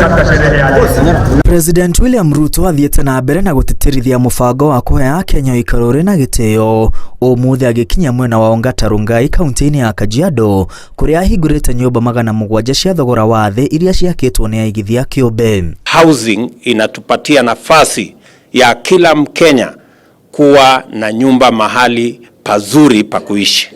Katika sherehe ya leo. President William Ruto athiĩte na mbere na gũtĩtĩrithia mũbango wa kũhe Akenya ũikaro ũrĩ na gĩtĩo, ũmũthĩ agĩkinya mwena wa Ongata Rongai kaunti-inĩ ya Kajiado, kũrĩa ahingũrĩte nyũmba 700 cia thogora wa thĩ iria ciakĩtwo nĩ aigithia kĩũmbe. Housing inatupatia nafasi ya kila Mkenya kuwa na nyumba mahali pazuri pa kuishi.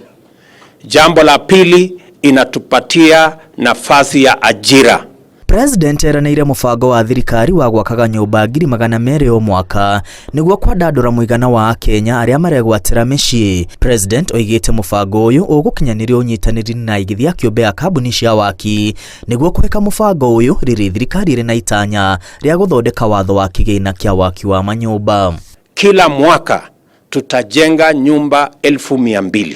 Jambo la pili, inatupatia nafasi ya ajira. President eranĩire mũbango wa thirikari wa gwakaga nyũmba 200,000 o mwaka nĩguo kwandandũra mũigana wa Akenya arĩa maregwatĩra mĩciĩ. President oigĩte mũbango ũyũ ũgũkinyanĩria ũnyitanĩri na aigithia kĩũmbe a kambuni cia waki nĩguo kũheka mũbango ũyũ rĩrĩ thirikari ĩrĩ na itanya rĩa gũthondeka watho wa kĩgĩna kĩa waki wa manyũmba. Kila mwaka tutajenga nyumba 200,000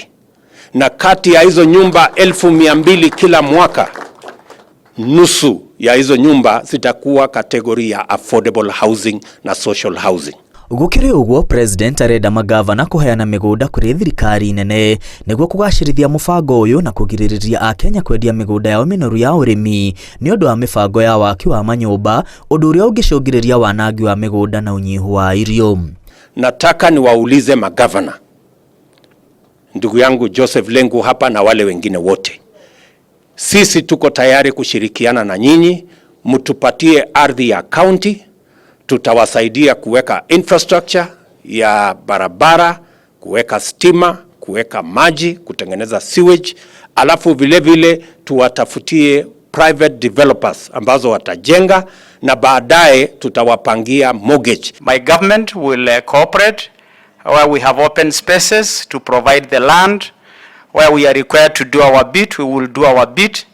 na kati ya hizo nyumba 200,000 kila mwaka, nusu ya hizo nyumba zitakuwa category ya affordable housing na social housing. Gũkĩrĩ ũguo, President arenda magavana kũheana mĩgũnda kũrĩ thirikari nene nĩguo kũgacĩrithia mũbango ũyũ na kũgirĩrĩria Akenya kwendia mĩgũnda yao mĩnoru ya ũrĩmi nĩ ũndũ wa mĩbango ya waki wa manyũmba, ũndũ ũrĩa ũngĩcũngĩrĩria wanangi wa mĩgũnda na ũnyihu wa irio. Nataka niwaulize magavana, ndugu yangu Joseph Lenku hapa na wale wengine wote, sisi tuko tayari kushirikiana na nyinyi, mtupatie ardhi ya county, tutawasaidia kuweka infrastructure ya barabara, kuweka stima, kuweka maji, kutengeneza sewage, alafu vile vile tuwatafutie private developers ambazo watajenga na baadaye tutawapangia mortgage. My government will cooperate where we have open spaces to provide the land. Where we are required to do our bit, we will do our bit,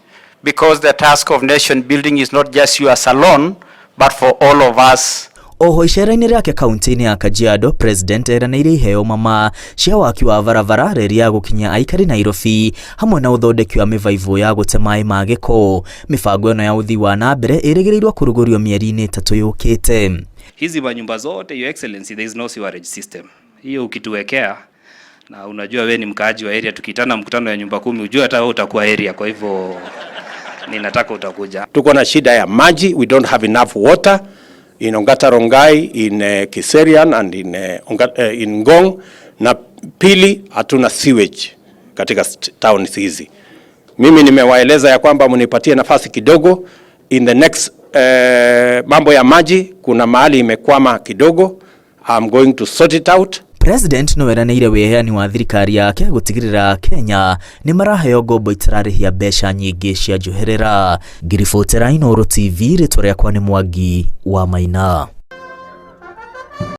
because the task of nation building is not just yours alone, but for all of us. Oho icera-inĩ rĩake kaunti-inĩ ya Kajiado, President eranĩire iheo mama cia waki wa barabara, reri ya gũkinya aikari Nairobi, hamwe na ũthondeki wa mĩbaibũ ya gũte maĩ ma gĩko. Mĩbango ĩno ya ũthii wa na mbere ĩrĩgĩrĩirwo kũrugũrio mĩeri-inĩ 3 yũkĩte. Hizi manyumba zote, Your Excellency, there is no sewerage system. Hiyo ukituwekea, na unajua we ni mkaaji wa area, tukiitana mkutano ya nyumba kumi, ujue hata wewe utakuwa area, kwa hivyo ninataka utakuja. Tuko na shida ya maji, we don't have enough water in Ongata Rongai, in Kiserian and in Ngong, na pili hatuna sewage katika towns hizi. Mimi nimewaeleza ya kwamba mnipatie nafasi kidogo in the next mambo ya maji kuna mahali imekwama kidogo, I'm going to sort it out. President no eranĩire wĩheani wa thirikari yake gũtigĩrĩra Kenya nĩ maraheo ngombo itararĩhia mbeca nyingĩ cia njoherera. Ngiribotera Inooro TV, rĩtwa rĩakwa nĩ Mwangi wa Maina.